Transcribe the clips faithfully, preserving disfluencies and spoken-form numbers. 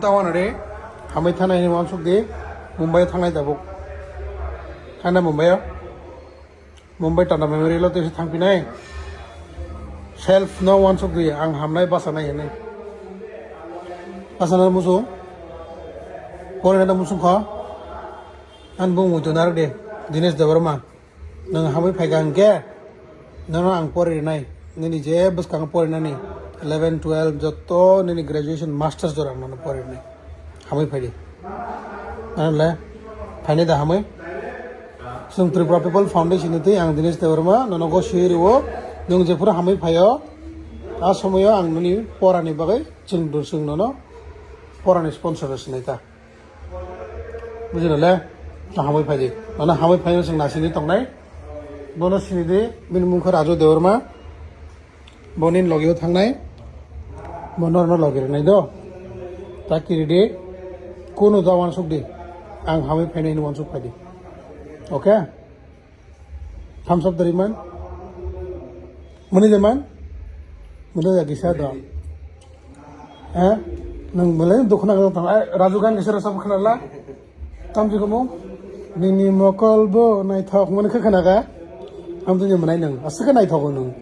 Tawan re, hamai thana hini wansuk di, Mumbai thangnai tabuk. Thana Mumbai o. Mumbai Tata Memorial o tisa thangpinai. Self no wansuk di, ang hamnai basanai hini. Basana musung. Pore na musung kha. An bung mutu naruk di, Dinesh Debbarma. Nwng hamwi phaikha hwnkhe, nono ang pori rinai. Nini je bwskango porinani, eleven, twelve, jotto nini graduation, masters jora ang nono pori rinai. Hamwi phaidi. Ano le, phainai da hamwi? Chwng Tripura People Foundation ni twi ang Dinesh Debbarma, nono go swi rwo, nwng jephuru hamwi phaio, a somoyo ang nini porani bagwi chwng, chwng nono porani sponsor rw sinai ta. Bujina le, ta hamwi phaidi. Nono hamwi phaino chwng nasini tongnai. Bono sinidi, bini mung khe Raju Debbarma. Boni logio thangnai. Bono orno logi rinai do. Ta kiridi. Kunu da wansuk di. Ang hamwi phaino hino wansuk phaidi. Okay? Thumbs up dari man. Mani de man. Mani de gisa do. Eh? Nang belai dukhu nang tang. Eh, Raju gan gisa rasa khana la. Tam ji komo. Nini mokol bo naithok mani kha khana ga. Ham tu ni manai nang. Asa kha naithok nang.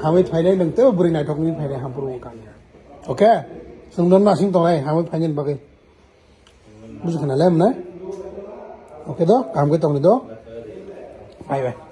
Hamwi phainai nang te buri naithok ni phainai hampuru kan. Okay? Sung don nasing tongnai hamwi phainai bagwi. Buji khana le mane. Okay do, kaham khe tongni do. Bye bye.